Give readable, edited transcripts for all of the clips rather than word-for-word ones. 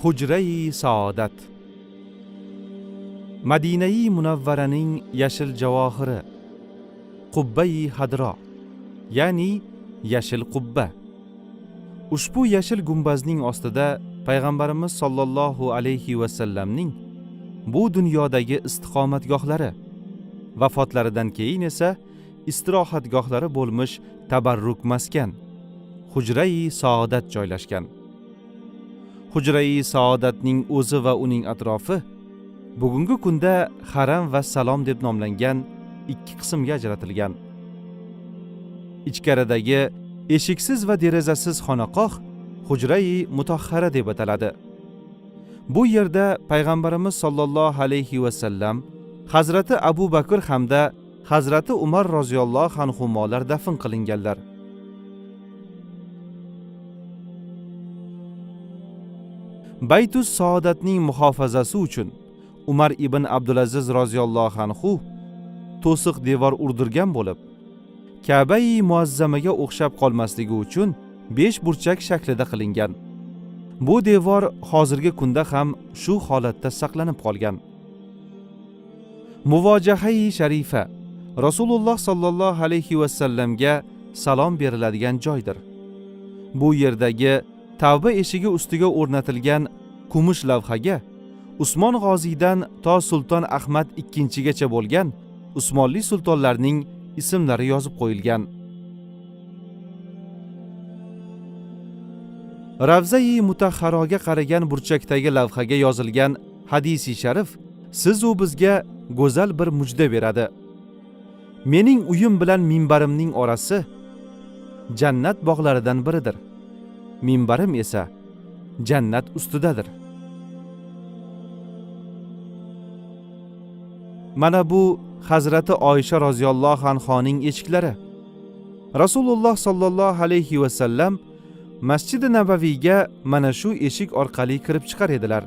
Hujrai saodat. Madinai Munavvaraning yashil javohiri Qubbai Hadro, ya'ni yashil qubba. Ushbu yashil gumbazning ostida payg'ambarimiz sollallohu alayhi va sallamning bu dunyodagi istiqomatgohlari, vafotlaridan keyin esa istirohatgohlari bo'lmish tabarruk maskan Hujrai saodat joylashgan. Hujrai saodatning o'zi va uning atrofi bugungi kunda haram va salom deb nomlangan ikki qismga ajratilgan. Ichkaridagi eshiksiz va derazasiz xonaqoh Hujrai mutahhara deb ataladi. Bu yerda payg'ambarimiz sollallohu alayhi va sallam, Hazrati Abu Bakr hamda Hazrati Umar roziyallohu anhumolar dafn qilinganlar. Baytus Saodatning muhofazasi uchun Umar ibn Abdulaziz roziyallohu anhu to'siq devor urdirgan bo'lib, Ka'bai muazzamaga o'xshab qolmasligi uchun 5 burchak shaklida qilingan. Bu devor hozirgi kunda ham shu holatda saqlanib qolgan. Muvojahai sharifa Rasululloh sallallohu alayhi va sallamga salom beriladigan joydir. Bu yerdagi tavba eshigi ustiga o'rnatilgan kumush lavhaga Usmon G'oziydan to Sulton Ahmad II-gacha bo'lgan Usmonli sultonlarning ismlari yozib qo'yilgan. Ravzai mutahharoga qaragan burchakdagi lavhaga yozilgan hadisi sharif siz u bizga go'zal bir mujda beradi. Mening uyim bilan minbarimning orasi jannat bog'laridan biridir. Minbarim esa jannat ustidadir. Mana bu Hazrati Oysha roziyallohu anhoning eshiklari. Rasululloh sollallohu alayhi va sallam Masjidi Nabaviyga mana shu eshik orqali kirib chiqar edilar.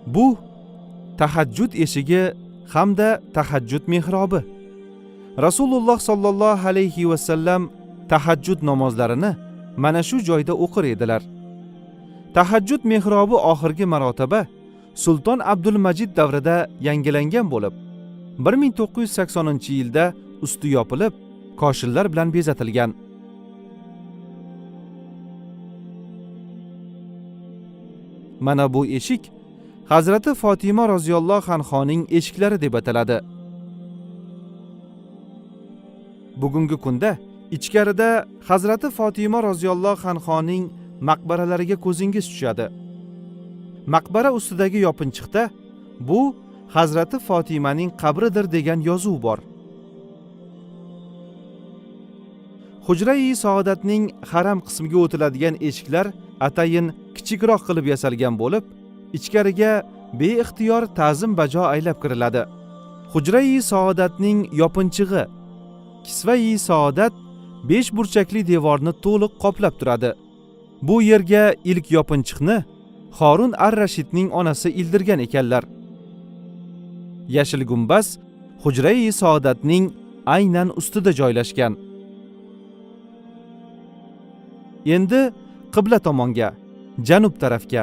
Bu tahajjud eshigi hamda tahajjud mehrobi. Rasululloh sollallohu alayhi va sallam tahajjud namozlarini mana shu joyda o'qir edilar. Tahajjud mehrobi oxirgi marotaba Sulton Abdulmajid davrida yangilangan bo'lib, 1980-yilda usti yopilib, koshillar bilan bezatilgan. Mana bu eshik Hazrati Fatima roziyallohu anhoning eshiklari deb ataladi. Bugungi kunda ichkarida Hazrati Fatima roziyallohu anhoning maqbaralariga ko'zingiz tushadi. Maqbara ustidagi yopinchiqda bu Hazrati Fatimaning qabridir degan yozuv bor. Hujrai saodatning haram qismiga o'tiladigan eshiklar atayin kichikroq qilib yasalgan bo'lib, ichkariga beixtiyor ta'zim bajo aylab kiriladi. Hujrai saodatning yopinchig'i Kisvai saodat 5 burchakli devorni to'liq qoplab turadi. Bu yerga ilk yopinchiqni Harun ar-Rashidning onasi ildirgan ekanlar. Yashil gumbaz Hujrai saodatning aynan ustida joylashgan. Endi qibla tomonga, janub tarafga,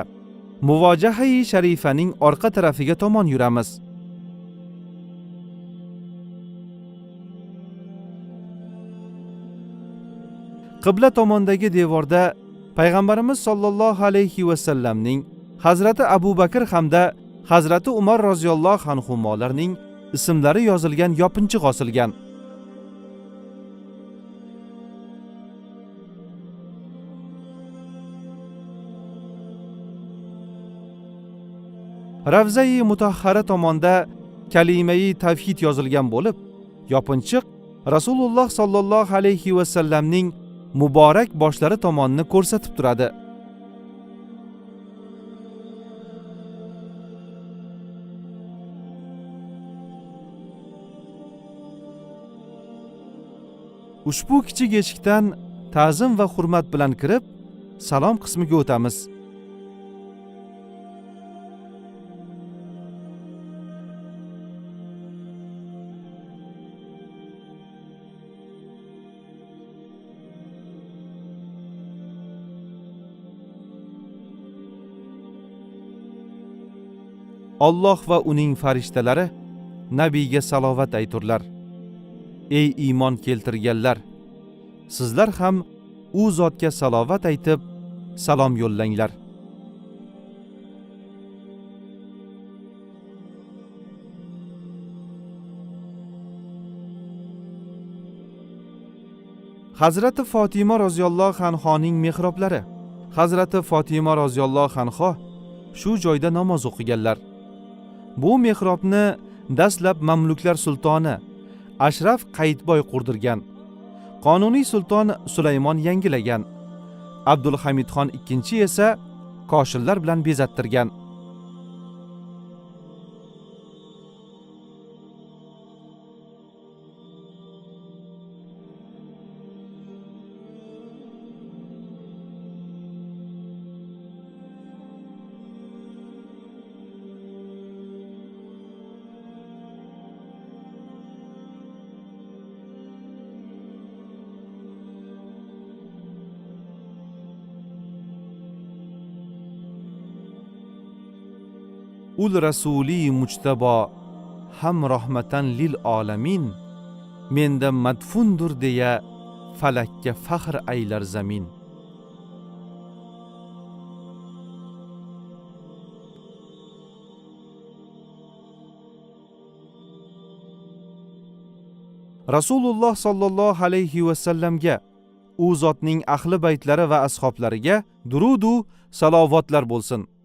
Muvojahai sharifaning orqa tarafiga tomon yuramiz. Qibla tomondagi devorda payg'ambarimiz sollallohu alayhi va sallamning, Hazrati Abu Bakr hamda Hazrati Umar roziyallohu anhumolarning ismlari yozilgan yopinchiq osilgan. Ravzai mutahhara tomonda kalimai tavhid yozilgan bo'lib, yopinchiq Rasululloh sollallohu alayhi va sallamning muborak boshlari tomonni ko'rsatib turadi. Ushbu kichik eshikdan ta'zim va hurmat bilan kirib, salom qismiga o'tamiz. Alloh va uning farishtalari nabiyga salovat ayturlar. Ey iymon keltirganlar, sizlar ham u zotga salovat aytib salom yo'llanglar. Hazrati Fotima roziyallohu anhoning mehroblari. Hazrati Fotima roziyallohu anho shu joyda namoz o'qiganlar. Bu mehrobni dastlab Mamluklar sultoni Ashraf Qaytboy qurdirgan. Qonuniy sulton Sulaymon yangilagan. Abdulhamidxon II esa koshillar bilan bezattirgan. Ul rasuli mujtabo ham rahmatan lil olamin, menda madfundur deya falakka faxr aylar zamin. Rasululloh sallallohu alayhi va sallamga, u zotning ahli baytlari va ashablariga durudu salovatlar bo'lsin.